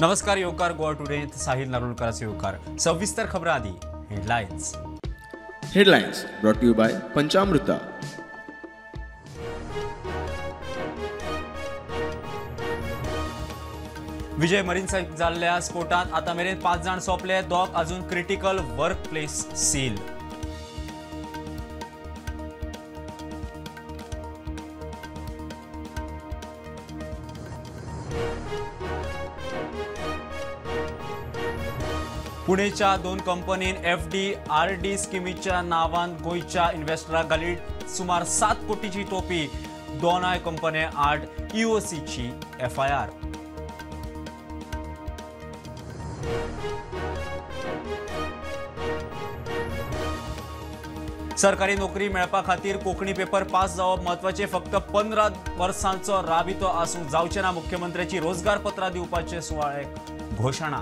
नमस्कार, येवकार गोवा टुडेंत साहिल नारुलकराचो येवकार. सविस्तर खबरां आदी headlines. Headlines brought to you by Panchamruta. Vijay मरीन्साक जाल्ल्या स्फोटांत आतां मेरेन 5 जाण सोंपले, 2 अजून क्रिटिकल वर्क प्लेस सील. पुणेच्या 2 कंपनीन एफडी आरडी स्किमीच्या नावान गोंयच्या इन्व्हेस्टराक घाली सुमार 7 कोटीची टोपी. दोनाय कंपन्यां आड ईओसीची एफआयआर. सरकारी नोकरी मेळपा खातीर कोंकणी पेपर पास जावप म्हत्वाचें. फक्त 15 वर्सांचो राबितो आसूंक जावचें ना. मुख्यमंत्र्याची रोजगार पत्रां दिवपाचे सुवाळ्याक घोशणा.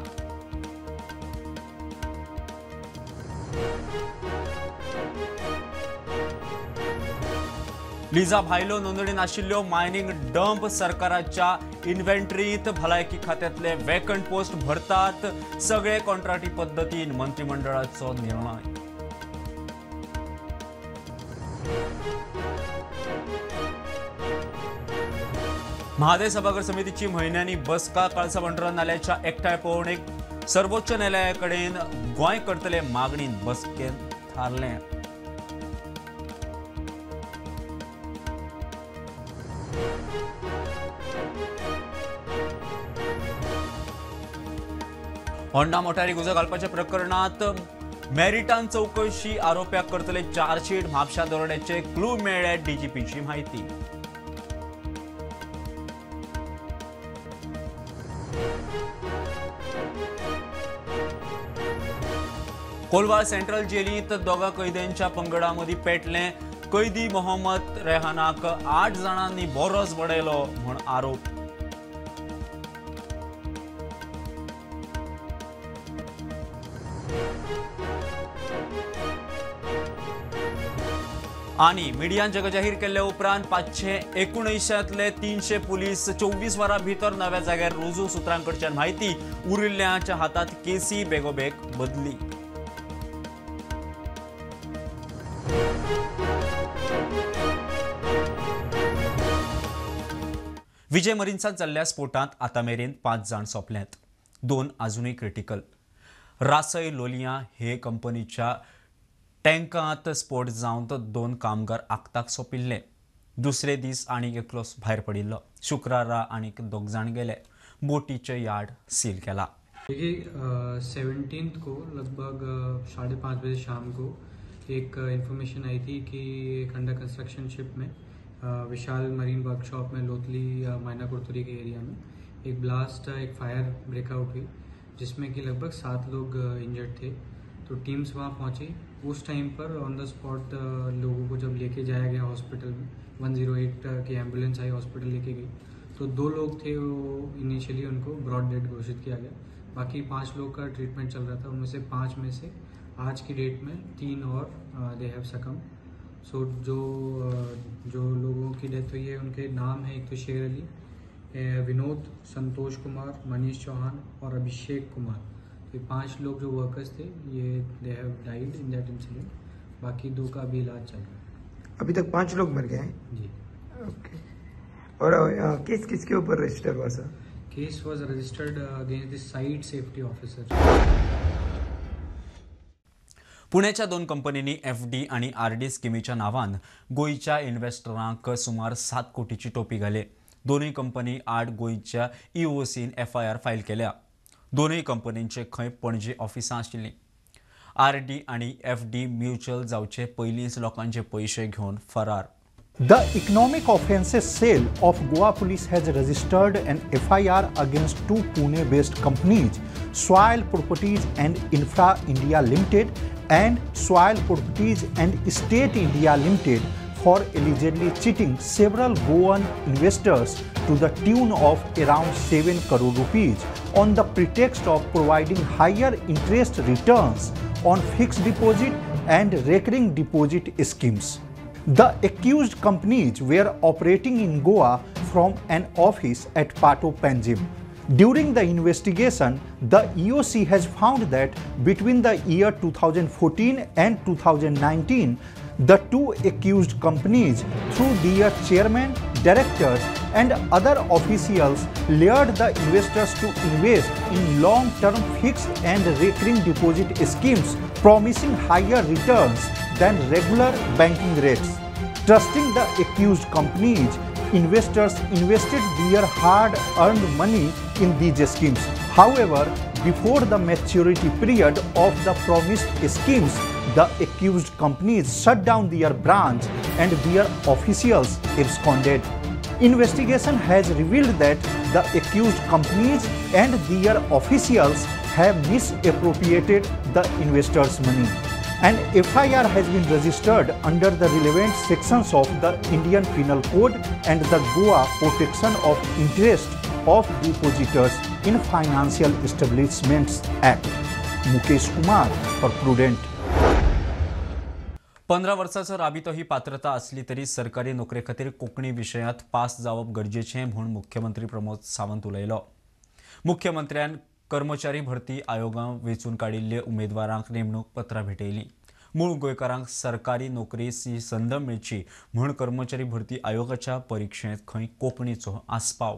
लिजा भायलो नोंदणी नाशिल्ल्यो मायनिंग डंप सरकाराच्या इन्व्हेंटरीत भलायकी खात्यांतले वेकंट पोस्ट भरतात. सगळे कॉन्ट्रॅक्टी पद्दतीन मंत्रिमंडळाचो निर्णय. म्हादय सभाघर समितीची म्हयन्यांनी बसका. कळसा भांडुरा नाल्याच्या एकठांय पळोवणेक सर्वोच्च न्यायालया कडेन गोंय करतले मागणीन बसकेंत थारलें. होंडा मोटारीक उजो घालपाच्या प्रकरणात मेरिटान चवकशी. आरोप्याक करतले चार्जशीट. म्हापशा दरोड्याचे क्लू मेळ्ळे. डीजीपीची म्हायती. कोलवाळ सेंट्रल जेलींत 2 कैद्यांच्या पंगडा मदीं पेटलें. कैदी मोहम्मद रेहानाक 8 जाणांनी बोरोस बडयलो म्हूण आरोप. आनी मिडियान जगजाहीर केल्ल्या उपरांत 579 300 पुलीस 24 वरां भितर नव्या जाग्यार रुजू. सुत्रांकडच्यान म्हायती. उरिल्ल्यांच्या हातात केसी बेगोबेग बदली. विजय मरीन्सांत जाल्ल्या स्फोटांत आतां मेरेन 5 जाण सोंपल्यात, 2 अजुनूय क्रिटिकल. रासय लोलिया हे कंपनीच्या टँकांत स्फोट जावन 2 कामगार आक्ताक सोंपिल्ले. दुसरे दीस आनीक एकलो भायर पडिल्लो. शुक्रारा आनीक 2 जाण गेले. बोटीचें यार्ड सील केला. देखिए 17 को लगभग 5:30 बजे शाम को एक इन्फॉर्मेशन आई थी कि एक अंडर कंस्ट्रक्शन शिप में विशाल मरीन वर्कशॉप में लोथली मायना कुरतुरी के एरिया में एक ब्लास्ट, एक फायर ब्रेकआउट हुई, जिसमें कि लगभग 7 लोग इंजर्ड थे। तो टीम्स वहाँ पहुँची। उस time per on the spot लोगों को जब लेके जाया गया हॉस्पिटल में, 108 की एम्बुलेंस आई, हॉस्पिटल लेके गई, तो 2 लोग थे वो इनिशियली उनको ब्रॉड डेड घोषित किया गया। बाकी 5 लोग का ट्रीटमेंट चल रहा था, उनमें से 5 में से आज की डेट में 3 और they have सकम। सो जो लोगों की डेथ हुई है उनके नाम है, एक तो शेर अली, विनोद, संतोष कुमार, मनीष चौहान और अभिषेक कुमार। तो ये 5 लोग जो वर्कर्स थे ये they have died in that incident. बाकी 2 का अभी इलाज चल रहा है। अभी तक 5 लोग मर गए हैं जी। ओके। और केस किसके ऊपर रजिस्टर हुआ sir? Case was registered against the site safety officer. पुण्याच्या 2 कंपनींनी एफडी आणि आरडी स्किमीच्या नावान गोंयच्या इन्व्हेस्टरांक सुमार 7 कोटीची टोपी घाली. दोनूय कंपनी आड गोंयच्या ईओसीन एफआयआर फायल केल्या. दोनूय कंपनींचे खंय पणजे ऑफिसां आशिल्लीं. आरडी आणि एफडी म्युच्युअल जावचे पयलींच लोकांचे पयशे घेवन फरार. The Economic Offences Cell of Goa Police has registered an FIR against 2 Pune-based companies, Soil Properties and Infra India Limited and Soil Properties and Estate India Limited, for allegedly cheating several Goan investors to the tune of around 7 crore rupees on the pretext of providing higher interest returns on fixed deposit and recurring deposit schemes. The accused companies were operating in Goa from an office at Pato Panjim. During the investigation, the EOC has found that between the year 2014 and 2019, the two accused companies, through their chairman, directors and other officials, lured the investors to invest in long-term fixed and recurring deposit schemes, promising higher returns than regular banking rates. Trusting the accused companies, investors invested their hard-earned money in these schemes. However, before the maturity period of the promised schemes, the accused companies shut down their branch and their officials absconded. Investigation has revealed that the accused companies and their officials have misappropriated the investors' money. An FIR has been registered under the relevant sections of the Indian Penal Code and the Goa Protection of Interest of Depositors in Financial Establishments Act. Mukesh Kumar for Prudent. 15 वर्साचो राबितो ही पात्रता आसली तरी सरकारी नोकरे खातीर कोंकणी विशयांत pass जावप गरजेचें म्हूण मुख्यमंत्री प्रमोद सावंत उलयलो. मुख्यमंत्र्यान कर्मचारी भरती आयोगान वेंचून काडिल्ले उमेदवारांक नेमणूक पत्रां भेटयलीं. मूळ गोंयकारांक सरकारी नोकरेची संद मेळची म्हूण कर्मचारी भरती आयोगाच्या परिक्षेंत खंय कोंकणीचो आस्पाव.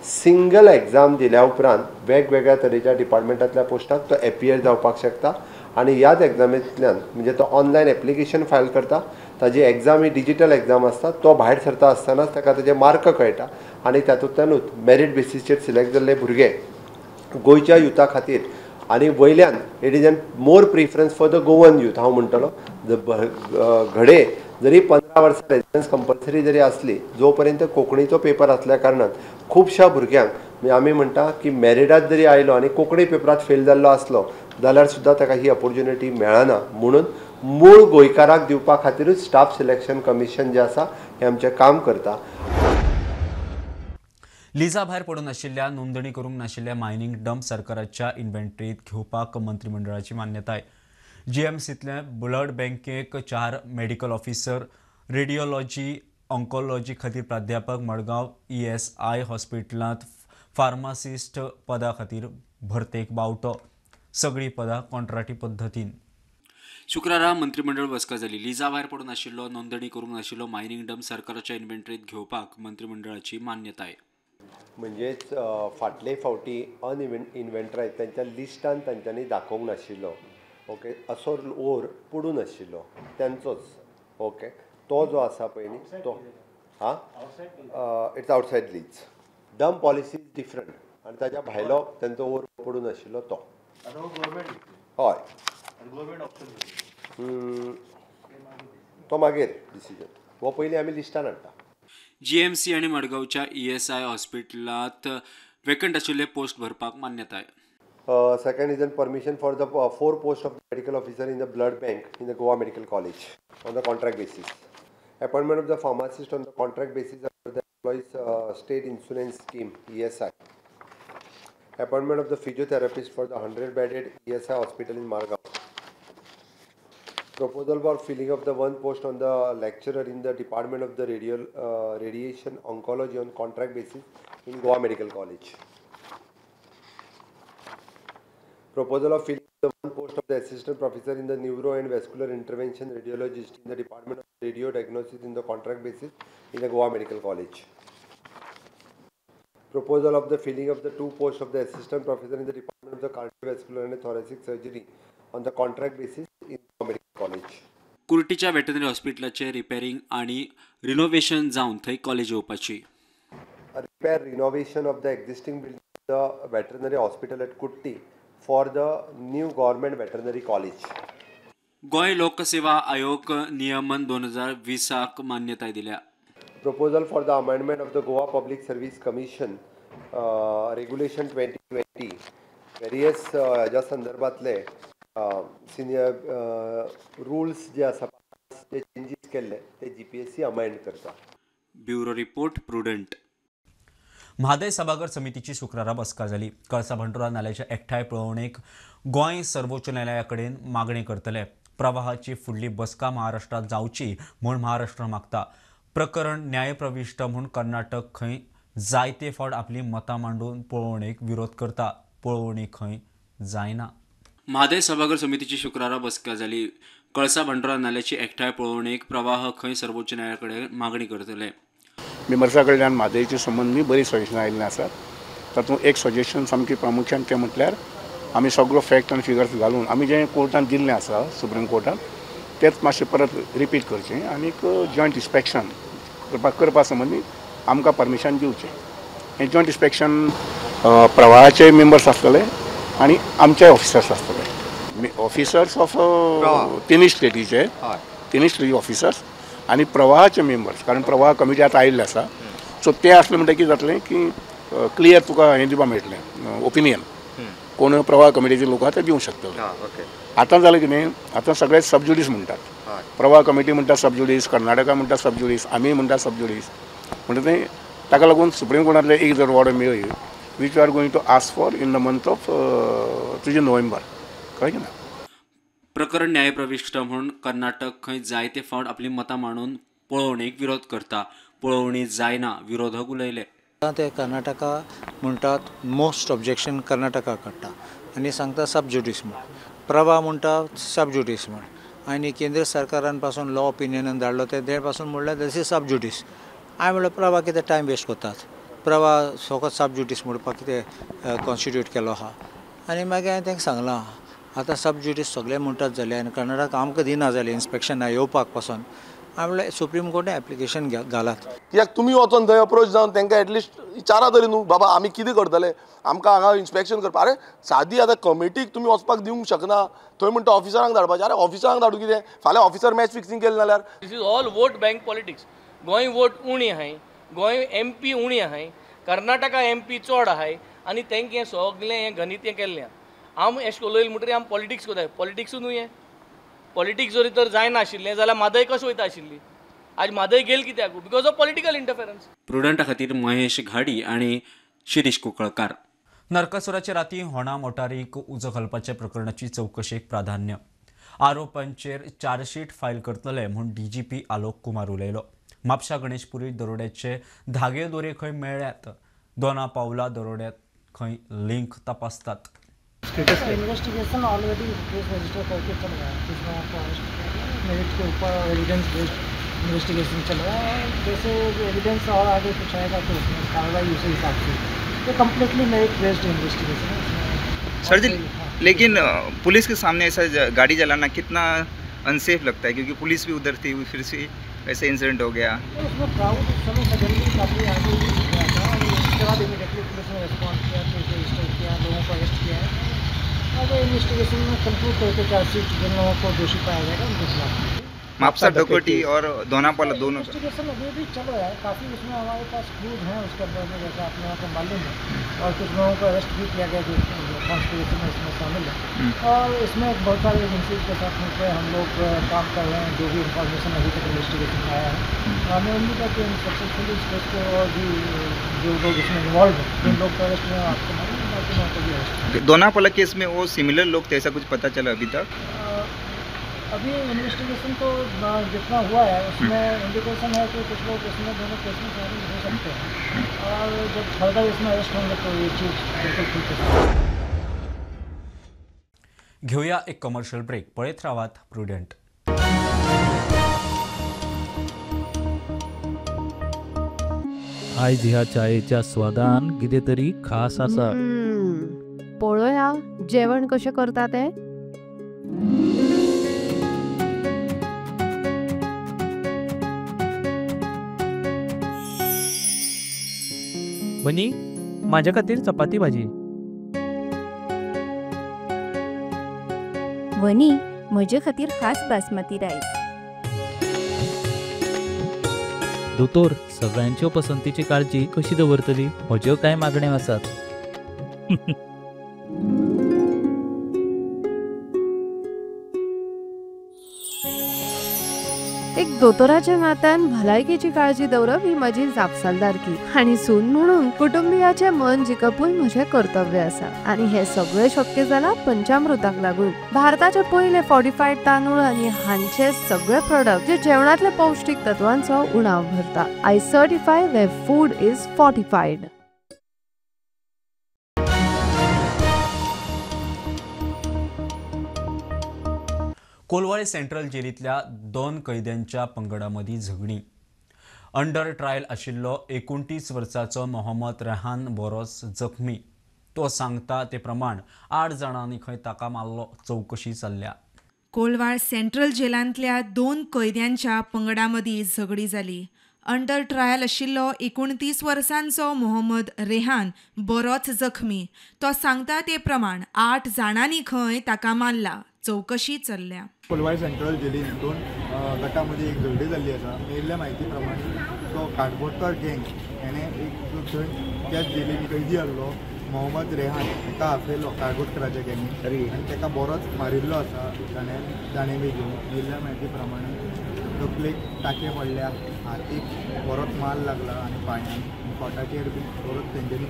सिंगल एग्जाम दिल्या उपरांत वेगवेगळ्या तरेच्या डिपार्टमेंटांतल्या पोस्टाक तो एपियर जावपाक शकता आनी ह्याच एग्जामींतल्यान म्हणजे तो ऑनलायन एप्लिकेशन फायल करता, ताजी एग्जाम ही डिजिटल एग्जाम आसता, तो भायर सरता आसतनाच ताका ताजे मार्क कळटा आनी तातूंतल्यानूच मेरीट बेसीसचेर सिलेक्ट जाल्ले भुरगे गोंयच्या युथा खातीर आनी वयल्यान it is an more preference for the Goan youth. हांव म्हणटलो घडये जरी 15 वर्सां रेजिडन्स कंपल्सरी जरी आसली, जो पर्यंत कोंकणीचो पेपर आसल्या कारणान खुबश्या भुरग्यांक म्हणजे आमी म्हणटा की मॅरिडात जरी आयलो आनी कोंकणी पेपरांत फेल जाल्लो आसलो जाल्यार सुद्दां ताका ही ऑपोर्च्युनिटी मेळना. म्हणून मूळ गोंयकाराक दिवपा खातीरूच स्टाफ सिलेक्शन कमिशन जें आसा हें आमचें काम करता. लिजा भायर पडून आशिल्ल्या नोंदणी करूंक नाशिल्ल्या मायनिंग डंप सरकाराच्या इन्व्हेंटरीत घेवपाक मंत्रिमंडळाची मान्यताय. जीएमसींतल्या ब्लड बँकेक 4 मेडिकल ऑफिसर, रेडियोलॉजी ऑन्कोलॉजी खातीर प्राध्यापक, मडगांव ESI हॉस्पिटलांत फार्मासिस्ट पदा खातीर भरतेक बावटो. सगळीं पदां कॉन्ट्राटी पद्दतीन. शुक्रारा मंत्रिमंडळ बसका जाली. लिजा भायर पडून आशिल्लो नोंदणी करूंक नाशिल्लो मायनिंग डंप सरकाराच्या इन्व्हेंटरीत घेवपाक मंत्रिमंडळाची मान्यताय. म्हणजेच फाटले फावटी अनइन्व्हेंटरायज तांच्या लिस्टान तांच्यांनी दाखोवंक नाशिल्लो, ओके, असो ओर पडून आशिल्लो तांचोच, ओके, तो जो आसा पळय न्ही तो हां it's outside lease. Dump policy is different आनी ताच्या भायलो तांचो ओर पडून आशिल्लो तो. हय, तो मागीर डिसिजन हो पयलीं आमी लिस्टान हाडटा. जीएमसी आनी मडगांवच्या ESI हॉस्पिटलांत वेकंट आशिल्ले पोस्ट भरपाक मान्यताय. Second is an permission for the 4 post of medical officer in the blood bank in the Goa Medical College on the contract basis. Appointment of the pharmacist on the contract basis under the employees state insurance scheme ESI. Appointment of the physiotherapist for the 100 bedded ESI hospital in Margao. Proposal for filling of the 1 post on the lecturer in the Department of the Radiation Oncology on contract basis in Goa Medical College. Proposal of filling the 1 post of the assistant professor in the neuro and vascular intervention radiologist in the Department of Radio Diagnosis in the contract basis in the Goa Medical College. Proposal of the filling of the 2 posts of the assistant professor in the Department of the Cardiovascular and Thoracic Surgery on the contract basis in Goa Medical College. कुर्टीच्या veterinary हॉस्पिटलाचे repairing आणि renovation जावन थंय college येवपाची. Repair renovation of the existing building the veterinary hospital at Kutty for the new government veterinary college. Goa लोकसेवा आयोग नियमन 2020 मान्यताय दिल्या. Proposal for the amendment of the Goa Public Service Commission Regulation 2020 various ह्या संदर्भातले senior rules जे आसा ते changes केल्ले ते GPSC amend करता. Bureau report, Prudent. Mhadei सभाघर समितीची शुक्रारा बसका जाली. कळसा भांडुरा नाल्याच्या एकठांय पळोवणेक गोंय सर्वोच्च न्यायालया कडेन मागणी करतले. प्रवाहाची फुडली बसका महाराष्ट्रांत जावची म्हूण महाराष्ट्र मागता. प्रकरण न्यायप्रविश्ट म्हूण कर्नाटक खंय जायते फावट आपली मतां मांडून पळोवणेक विरोध करता. पळोवणी खंय जायना. म्हादय सभाघर समितीची शुक्रारा बसका जाली. कळसा भांडुरा नाल्याची एकठांय पळोवणेक प्रवाह खंय सर्वोच्च न्यायालया कडेन मागणी करतले. मेंबर्सा कडल्यान म्हादयचे संबंदी बरीं सजेशनां आयिल्लीं आसात. तातूंत एक सजेशन सामकें प्रामुख्यान तें म्हटल्यार आमी सगळो फॅक्ट आनी फिगर्स घालून आमी जें कोर्टान दिल्लें आसा सुप्रीम कोर्टान तेंच मातशें परत रिपीट करचें आनीक जॉयंट इन्स्पेक्शन करपा संबंदी आमकां परमिशन दिवचें. हें जॉयंट इन्स्पेक्शन प्रवाहाचे मेंबर्स आसतले आनी आमचे ऑफिसर्स आसतले. ऑफिसर्स ऑफ तिनूय स्टेटीचे, तिनूय स्टेटी ऑफिसर्स आनी प्रवाहाचे मेंबर्स, कारण प्रवाह कमिटी आतां आयिल्ले आसा. सो ते आसले म्हणटकीर कितें जातलें की क्लियर तुका हें दिवपाक मेळटलें ओपिनियन, कोण प्रवाह कमिटीचे लोक आहा ते दिवंक शकतले. आतां जालें कितें, आतां सगळे सबज्युडीस म्हणटात. प्रवाह कमिटी म्हणटा सबज्युडीस, कर्नाटका म्हणटा सबज्युडीस, आमी म्हणटा सबज्युडीस. म्हणटा तें ताका लागून सुप्रीम कोर्टांतलें एक जर ऑर्डर मेळ्ळी which you are going to ask for in the month of तुजे नोव्हेंबर, कळ्ळें की ना. प्रकरण न्यायप्रविष्ट म्हूण कर्नाटक खंय जायते फावट आपली मतां मांडून पळोवणेक विरोध करता. पळोवणी जायना विरोधक उलयले. ते कर्नाटका म्हणटात मोस्ट ऑब्जेक्शन कर्नाटका काडटा आनी सांगता सबज्युडीस म्हण, प्रवाह म्हणटा सबज्युडीस म्हण, आनी केंद्र सरकारान पासून लॉ ओपिनियनान धाडलो ते पासून म्हणल्यार दीस is सब ज्युडीस. हांवें म्हणलें प्रवाह कितें टायम वेस्ट करतात, प्रवाह फकत सबज्युडीस म्हणपाक कितें कॉन्स्टिट्यूट केलो आहा. आनी मागीर हांवें तांकां सांगलां आतां सबज्युडीस सगळे म्हणटात जाले आनी कर्नाटक आमकां दिना जालें इन्स्पेक्शना येवपाक पासून. हांवें म्हणलें सुप्रीम कोर्टान एप्लिकेशन घालात. कित्याक तुमी वचोन थंय अप्रोच जावन तांकां एटलिस्ट विचारा तरी न्हू बाबा आमी कितें करतले, आमकां हांगा इन्स्पेक्शन करपाक. अरे सादी आतां कमिटीक तुमी वचपाक दिवंक शकना, थंय म्हणटा ऑफिसरांक धाडपाचें. अरे ऑफिसरांक धाडूं कितें, फाल्यां ऑफिसर मॅच फिक्सिंग केलें जाल्यार. This is all vote bank politics. Goa vote उणी आहाय, गोंय एम पी उणी आहाय, कर्नाटका एम पी चड आहाय आनी तांकां हें सगळें हें गणित हें केल्लें. आम एशें उलयलें म्हणटकीर आम पॉलिटिक्स करताय. पॉलिटिक्सूय न्हू हें. पॉलिटिक्स जरी तर जायनाशिल्लें जाल्यार म्हादय कशें वयता आशिल्ली. आज म्हादय गेल कित्याक, because of political interference. प्रुडंटा खातीर महेश घाडी आनी शिरीष कुंकळकार. नरकासुराचे राती होणा मोटारीक उजो घालपाच्या प्रकरणाची चवकशेक प्राधान्य. आरोपांचेर चार्जशीट फायल करतले म्हूण डीजीपी आलोक कुमार उलयलो. म्हापशा गणेशपुरी दरोड्याचे धागे दोरे खंय मेळ्ळ्यात, दोना पावला दरोड्यात खंय लिंक तपासतात. इन्वेस्टिगेशन ऑलरेडी केस रजिस्टर करके चल रहा है. कुछ लोगों को अरेस्ट किया गया, मेरिट के ऊपर एविडेंस बेस्ड इन्वेस्टिगेशन चल रहा है. जैसे एविडेंस और आगे कुछ आएगा तो उसमें कार्रवाई उसी हिसाब से. ये कम्प्लीटली मेरिट बेस्ड इन्वेस्टिगेशन है सर जी. लेकिन पुलिस के सामने ऐसा गाड़ी चलाना कितना अनसेफ लगता है, क्योंकि पुलिस भी उधर थी, फिर से ऐसे इंसिडेंट हो गया. तो उसमें क्राउड उस समय सडनली काफ़ी आगे गया था और उसके बाद इमीडिएटली पुलिस ने रिस्पॉन्ड किया, केस रजिस्टर किया, लोगों को अरेस्ट किया है. अब इन्वेस्टिगेशन में कंक्लूड करके चार्जशीट जिन लोगों को दोषी पाया जाएगा उनके खिलाफ. म्हापसा डकोटी और दोनापाला दोनों इन्वेस्टिगेशन अभी भी चल रहा है. काफ़ी उसमें हमारे पास क्लूज हैं उसके अंदर में, जैसे आप लोगों को मालूम है, और कुछ लोगों को अरेस्ट भी किया गया जो कॉन्स्पिरेसी में इसमें शामिल है. और इसमें बहुत सारे एजेंसीज के साथ मिलकर हम लोग काम कर रहे हैं. जो भी इंफॉर्मेशन अभी तक इन्वेस्टिगेशन में आया है, हमें उम्मीद है कि सक्सेसफुली इस केस को और भी जो लोग इसमें इन्वॉल्व हैं, जिन लोग को अरेस्ट हुए आपको मालूम है, बाकी लोगों को भी अरेस्ट. दोनापाला केस में वो सिमिलर लोग थे, ऐसा कुछ पता चला अभी तक? अभी इन्वेस्टिगेशन तो जितना हुआ है उसमें इंडिकेशन है कि कुछ लोग इसमें दोनों केस में शामिल हो सकते हैं, और जब फर्दर इसमें अरेस्ट होंगे तो ये चीज़ बिल्कुल ठीक है. घेऊया एक कमर्शियल ब्रेक. पळयत रावात प्रुडंट. आयज ह्या चायेच्या स्वादान कितें तरी खास आसा. पळोवया जेवण कशें करता तें. बनी, माझ्या खातीर चपाती भाजी. वनी, म्हजे खातीर खास बासमती रायस. दोतोर, सगळ्यांच्यो पसंतीची काळजी कशी दवरतली? म्हज्यो कांय मागण्यो आसात. ते एक दोतोराच्या नात्यान भलायकेची काळजी दवरप ही म्हजी जापसालदारकी आनी सून म्हणून कुटुंबियाचें मन जिखपूय म्हजें कर्तव्य आसा आनी हें सगळें शक्य जालां पंचामृताक लागून. भारताचे पयले फॉर्टिफायड तांदूळ आनी हांचे सगळे प्रोडक्ट जे जेवणांतले पौष्टीक तत्वांचो उणाव भरता. I certify where food is fortified. Colvale central जेलींतल्या दोन कैद्यांच्या पंगडामदीं झगडीं. अंडर ट्रायल आशिल्लो 29 वर्सांचो मोहम्मद रेहान बरोच जखमी. तो सांगता ते प्रमाण 8 जाणांनी खंय ताका मारलो. चवकशी चल्ल्या. कोलवाळ सेंट्रल जेलांतल्या 2 कैद्यांच्या पंगडामदीं झगडी जाली. अंडर ट्रायल आशिल्लो 29 वर्सांचो मोहम्मद रेहान बरोच जखमी. तो सांगता ते प्रमाण 8 जाणांनी खंय ताका मारला. चवकशी चल्ल्या. कोलवाळ सेंट्रल जेलीन 2 गटामध्ये एक झगडी जाल्ली आसा. मेळिल्ल्या म्हायती प्रमाणे तो काडबोटकर गँग हेणे एक थंय त्याच जेलीन कैदी आहलो मोहम्मद रेहान हेका आपयलो काडबोटकराच्या गँगीन आनी ताका बरोच मारिल्लो आसा दाणे बी घेवन. मेळिल्ल्या म्हायती प्रमाणे तकलेक टाके पडल्या, हातीक बरोच माल लागला आनी पांयान पोटाचेर बी बरोच तेंच्यांनी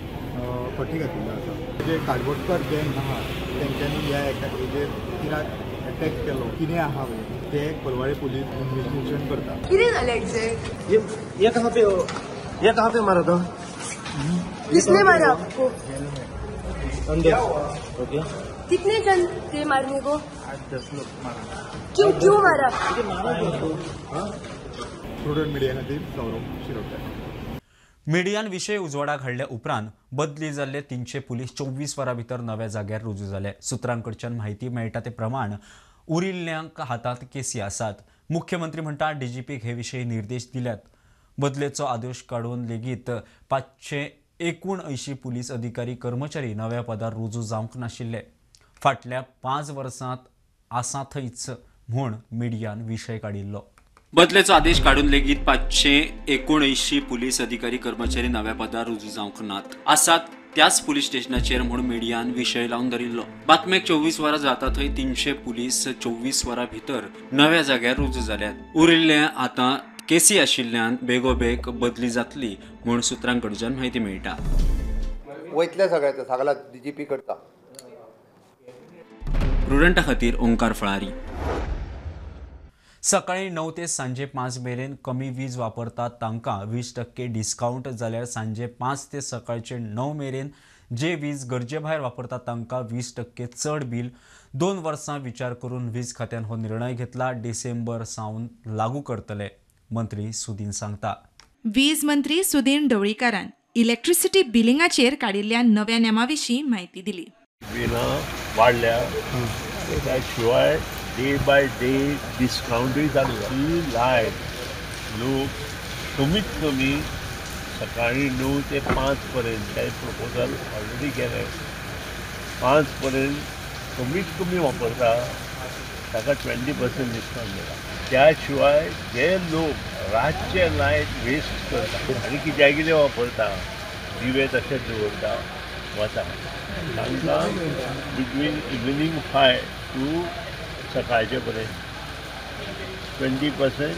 पट्टी घातिल्लो आसा. जे काडबोटकर गँग आहा तेंच्यांनी ह्या हेजेर कित्याक अटॅक केलो, कितें आहा पळय ते कोलवाळे पुलीस इन्वेस्टिगेशन करता. कितें जालें एग्जॅक्ट? ये कहाँ पे हो, ये कहाँ पे मारा था? किसने मारा आपको? अंदर. ओके. कितने जन थे मारने को? 8-10 लोग मारा. क्यों क्यों मारा? प्रुडंट मीडिया खातीर सौरभ शिरोडकर. मिडियान विशय उजवाडाक हाडल्या उपरांत बदली जाल्ले 300 पुलीस 24 वरां भितर नव्या जाग्यार रुजू जाले. सुत्रांकडच्यान म्हायती मेळटा ते प्रमाण उरिल्ल्यांक हातांत केसी आसात. मुख्यमंत्री म्हणटा डीजीपीक हे विशीं निर्देश दिल्यात. बदलेचो आदेश काडून लेगीत 579 पुलीस अधिकारी कर्मचारी नव्या पदार रुजू जावंक नाशिल्ले. फाटल्या 5 वर्सांत आसा थंयच म्हूण मिडियान विशय काडिल्लो. बदलेचो आदेश काडून लेगीत 579 पुलीस अधिकारी कर्मचारी नव्या पदार रुजू जावंक नात. आसात त्याच पुलीस स्टेशनाचेर म्हूण मिडियान विशय लावन धरिल्लो. बातमेक 24 वरां जाता थंय 300 पुलीस 24 वरां भितर नव्या जाग्यार रुजू जाल्यात. उरिल्ले आतां केसी आशिल्ल्यान बेगोबेग बदली जातली म्हूण सुत्रां कडच्यान म्हायती मेळटा. वयतल्या सगळ्याचो सगळा डीजीपी करता. प्रुडंटा खातीर ओंकार फळारी. सकाळी 9 ते सांजे 5 मेरेन कमी वीज वापरतात तांकां 20% डिस्कावंट, जाल्यार सांजे 5 ते सकाळचे 9 मेरेन जे वीज गरजे भायर वापरतात तांकां 20% चड बील. 2 वर्सां विचार करून वीज खात्यान हो निर्णय घेतला. डिसेंबर सावन लागू करतले, मंत्री सुदीन सांगता. वीज मंत्री सुदीन ढवळीकारान इलेक्ट्रिसिटी बिलिंगाचेर काडिल्ल्या नव्या नेमा विशीं म्हायती दिली. बिलां वाडल्या त्या शिवाय डे बाय डे डिस्कावंटूय चालू जाला. ही लायट लोक कमीत कमी सकाळी 9 ते 5 पर्यंत, ते प्रपोजल ऑलरेडी केलें, 5 पर्यंत कमीत कमी वापरता ताका 20% डिस्कावंट दिला. त्या शिवाय जे लोक रातचे लायट वेस्ट करता आनी कित्याक कितें वापरता, दिवे तशेंच दवरता वता, तांकां बिटवीन इवनींग 5 टू सकाळचे पर्यंत 20%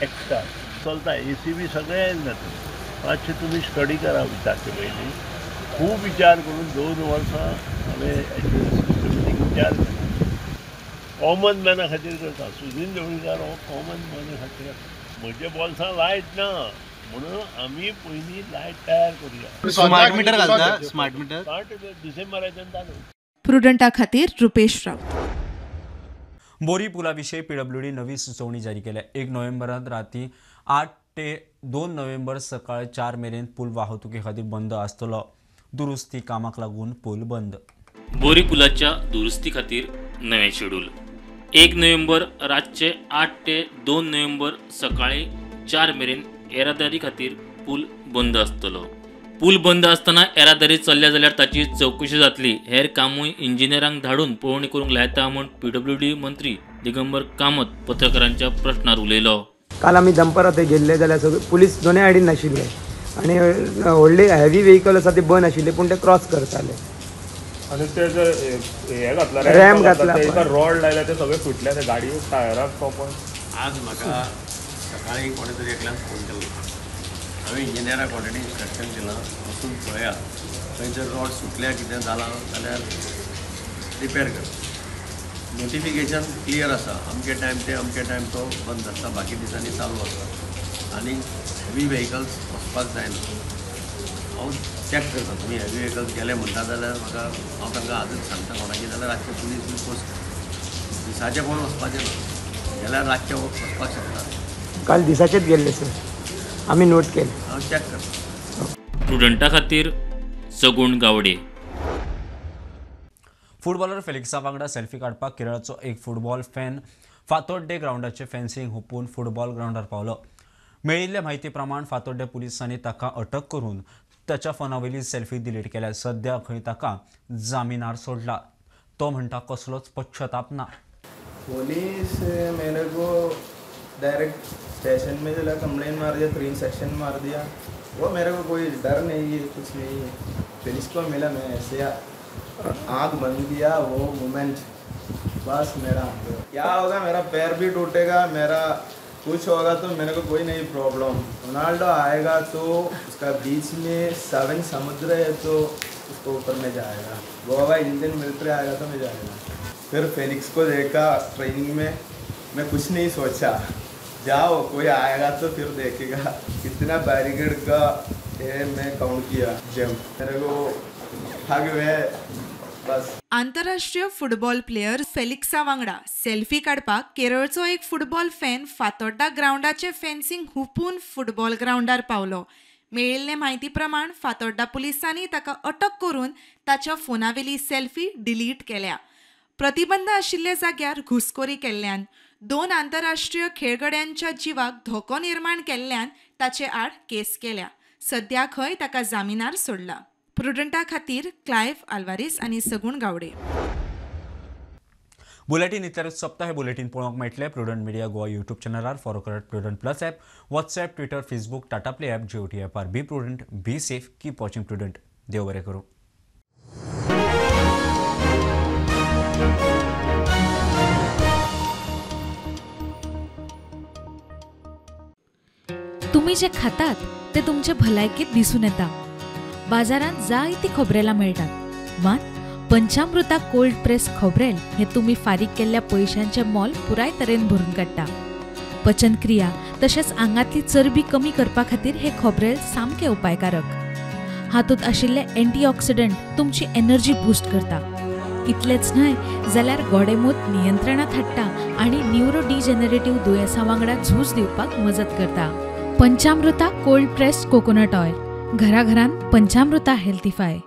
एक्स्ट्रा चलता. ए सी बी सगळें येयलें ना. मातशें तुमी स्टडी करा विचारचे पयलीं. खूब विचार करून 2 वर्सां हांवें सिस्टमॅटीक विचार केला. कॉमन मॅना खातीर करता. सुदीन ढवळीकार हो कॉमन मॅना खातीर आसा. म्हज्या बोल्सां लायट ना म्हणून आमी पयलीं लायट तयार करुया. स्मार्ट मिटर घालता? स्मार्ट मिटर डिसेंबराच्यान चालू. प्रुडंटा खातीर रुपेश राऊत. बोरी पुला विशीं पीडब्ल्यूडी नवी सुचोवणी जारी केल्या. 1 नोव्हेंबरात राती 8 ते 2 नोव्हेंबर सकाळ 4 मेरेन पूल वाहतुकी खातीर बंद आसतलो. दुरुस्ती कामाक लागून पूल बंद. बोरी पुलाच्या दुरुस्ती खातीर नवें शेड्यूल. 1 नोव्हेंबर रातचे 8 ते 2 नोव्हेंबर सकाळी 4 मेरेन येरादारी खातीर पूल बंद आसतलो. पूल बंद आसतना येरादारी चल्ल्या जाल्यार ताची चवकशी जातली. हेर कामूय इंजिनियरांक धाडून पळोवणी करूंक लायता म्हूण पीडब्ल्यूडी मंत्री दिगंबर कामत पत्रकारांच्या प्रश्नार उलयलो. काल आमी दनपारां थंय गेल्ले जाल्यार सगळे पुलीस दोनूय सायडीन नाशिल्ले आनी व्हडले हेवी व्हेकल आसा ते बंद आशिल्ले, पूण ते क्रॉस करताले. आनी ते जे हे घातला, रॅम घातला, रॉड लायला, ते सगळे फुटले, ते गाडये टायराक तोपून. आज म्हाका सकाळी कोणे तरी एकल्यान फोन केल्लो. हांवें इंजिनियराक ऑलरेडी इन्स्ट्रक्शन दिलां, वचून पळया थंय जर रॉड सुटल्या कितें जालां जाल्यार रिपेर कर. नोटिफिकेशन क्लियर आसा, अमके टायम ते अमके टायम तो बंद आसता, बाकी दिसांनी चालू आसता आनी हेवी व्हेकल्स वचपाक जायना. हांव चॅक करता, तुमी हेवी व्हेकल्स गेले म्हणटा जाल्यार म्हाका हांव तांकां आजच सांगता कोणाकी, जाल्यार रातचे पुलीस बी फोर्स करता. दिसाचें कोण वचपाचें ना, गेल्यार रातचें वचपाक शकता. काल दिसाचेच गेल्ले सर, आमी नोट केले. हांव चॅक करता. स्टुडंटा खातीर सगुण गावडे. फुटबॉलर फेलिक्सा वांगडा सेल्फी काडपाक केरळाचो एक फुटबॉल फॅन फातोड्डे ग्रावंडाचे फेन्सिंग हुपून फुटबॉल ग्रावंडार पावलो. मेळिल्ले म्हायती प्रमाण फातोड्डे पुलिसांनी ताका अटक करून ताच्या फोनावयली सेल्फी डिलीट केल्या. सध्या खंय ताका जामिनार सोडला. तो म्हणटा कसलोच पश्चाताप ना. पुलिस मेरे को डायरेक्ट स्टेशन में चला, कंप्लेन मार दिया, 3 सेक्शन मार दिया. वो मेरे को कोई डर नहीं है, कुछ नहीं है. पुलिस को मिला, मैं ऐसे आँख बंद किया, वो मोमेंट बस मेरा क्या होगा, मेरा पैर भी टूटेगा, मेरा कुछ होगा तो मेरे को कोई नहीं प्रॉब्लम. रोनाल्डो आएगा तो उसका बीच में 7 समुद्र है तो उसको ऊपर में जाएगा. गोवा इंडियन मिलिट्री आएगा तो मैं जाएगा. फिर फेलिक्स को देखा ट्रेनिंग में, मैं कुछ नहीं सोचा, जाओ कोई आएगा तो फिर देखेगा. कितना बैरिकेड का ये मैं काउंट किया जंप, मेरे को थक गए बस. आंतरराष्ट्रीय फुटबॉल प्लेयर फेलिक्सा वांगडा सेल्फी काडपाक केरळचो एक फुटबॉल फॅन फातोड्डा ग्रावंडाचे फेन्सिंग हुपून फुटबॉल ग्रावंडार पावलो. मेळिल्ले म्हायती प्रमाण फातोड्डा पुलिसांनी ताका अटक करून ताच्या फोनावेली सेल्फी डिलीट केल्या. प्रतिबंध आशिल्ल्या जाग्यार घुसखोरी केल्ल्यान 2 आंतरराष्ट्रीय खेळगड्यांच्या जिवाक धोको निर्माण केल्ल्यान ताचे आड केस केल्या. सध्या खंय ताका जामिनार सोडला. प्रुडंटा खातीर क्लायव्ह आल्वारीस आनी सगुण गावडे. बुलेटीन इतल्यारूच सोंपता. हे बुलेटीन पळोवंक मेळटलें प्रुडंट मिडिया गोवा यूट्यूब चॅनलार. फॉलो करात Prudent plus app, WhatsApp, Twitter, Facebook, Tata Play app, Jio T ॲपार. Be prudent, be safe, keep watching Prudent. देव बरें करूं. तुमी जे खातात ते तुमचे भलायकेत दिसून येता. बाजारांत जायती खोबरेलां मेळटात, मात पंचामृता कोल्ड प्रेस खोबरेल हे तुमी फारीक केल्ल्या पयशांचें मोल पुराय तरेन भरून काडटा. पचनक्रिया तशेंच आंगांतली चरबी कमी करपा खातीर हे खोबरेल सामकें उपायकारक. हातूंत आशिल्ले एंटीऑक्सिडंट तुमची एनर्जी बूस्ट करता. इतलेंच न्हय जाल्यार गोडेमूत नियंत्रणांत हाडटा आनी न्युरो डिजनरेटिव्ह दुयेंसां वांगडा झूज दिवपाक मजत करता. Panchamrita cold pressed coconut oil, घराघरांत पंचामृता हेल्थीफाय.